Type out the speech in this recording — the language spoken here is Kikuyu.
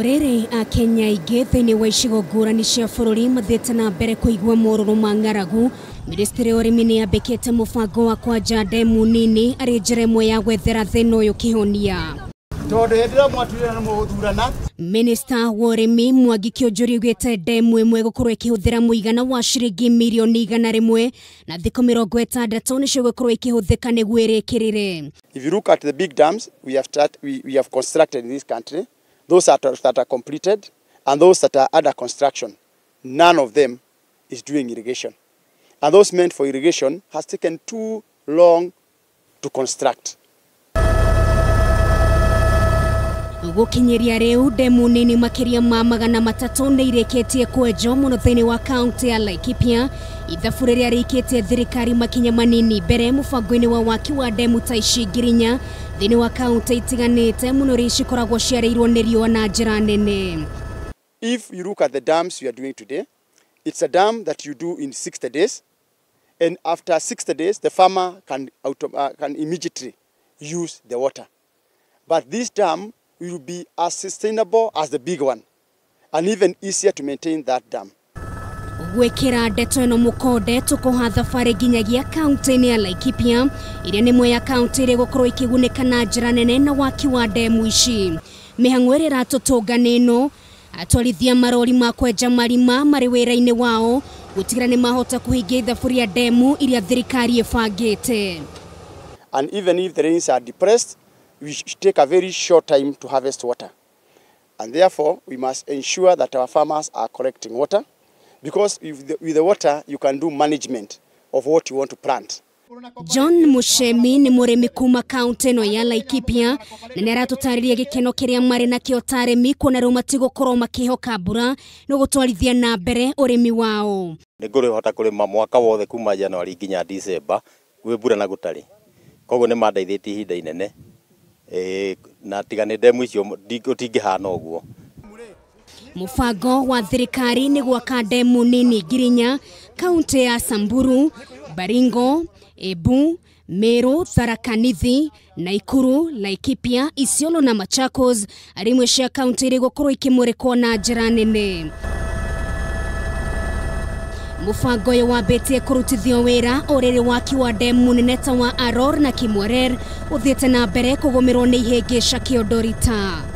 Orere akenya aingĩ thĩinĩ wa icigo ngũrani cia bũrũri mathiĩte na mbere kũigua morũrũ ma ng'aragu. Ministry ya ũrĩmi nĩ yambĩkĩte mũbango wa kwanja ndemu nini arĩ njĩra ĩmwe ya gwethera thĩna ũyũ kĩhonia. Tondũ hĩndĩ ĩrĩa mwatwĩra nĩ mũgũthurana. Minister wa ũrĩmi Mwangi Kĩũnjũri augĩte ndemu ĩmwe gũkorwo ĩkĩhũthĩra mũigana wa ciringi mirioni 100 na thikũ 60 nĩcio gũkorwo ikĩhũthĩka nĩguo ĩrĩkĩrĩre. If you look at the big dams we have constructed in this country, those that are completed and those that are under construction, none of them is doing irrigation. And those meant for irrigation has taken too long to construct. Gũkinyĩria rĩu ndemu nini makĩria ma 300 nĩ irĩkĩtie kwenjwo mũno thĩinĩ wa kaunti ya Laikipia, ithabu rĩrĩa rĩikĩtie thirikari makinya manini mbere mũbango-inĩ wa waki wa ndemu ta ici 4,000 thĩinĩ wa kaunti itiganĩte mũno iria cikoragwo ciarĩirwo nĩ riũa na njĩra nene. If you look at the dams you are doing today, it's a dam that you do in 60 days, and after 60 days the farmer can immediately use the water. But this dam will be as sustainable as the big one and even easier to maintain that dam. Gwĩkĩra ndeto ĩno mũkonde tũkũha thabarĩ nginyagia kaunti-inĩ ya Laikipia ĩrĩa nĩ ĩmwe ya kaunti ĩrĩa ĩgũkorwo ĩkĩgunĩka na njĩra nene na waki wa ndemu ici. Mĩhang'o ĩrĩa ĩratũtũnga nĩ ĩno, atwarithia marori ma kwenja marima marĩ wĩra-inĩ wao gũtigĩrĩra nĩ mahota kũhingia ithabu rĩa ndemu iria thirikari ĩbangĩte. And even if the rains are depressed, we take a very short time to harvest water. And therefore, we must ensure that our farmers are collecting water, because with the water, you can do management of what you want to plant. John Mushemi nĩ mũrĩmi kuma kaunti ĩno ya Laikipia na nĩ aratũtarĩria gĩkeno kĩrĩa marĩ nakĩo ta arĩmi kuona rĩu matigũkorwo makĩhoka mbura nĩ gũtwarithia na mbere ũrĩmi wao. Nĩ ngũhota kũrĩma mwaka wothe kuma January nginya December gwĩ mbura na gũtarĩ, koguo nĩ mandeithĩtie ihinda inene. Na tiga nĩ ndemu icio gũtingĩhana ũguo. Mũbango wa thirikari nĩ gwaka ndemu nini 4,000 kaunti ya Samburu, Baringo, Embu, Meru, Tharaka Nithi, Nakuru, Laikipia, Isiolo na Machakos arĩ imwe cia kaunti iria igũkorwo ikĩmũrĩkwo na njĩra nene. Mũbango ũyũ wambĩtie kũrutithio wĩra o rĩrĩ waki wa ndemu nene ta wa Aror na Kimwarer ũthiĩte na mbere kũgũmĩrwo nĩ ihĩngĩca kĩondorita.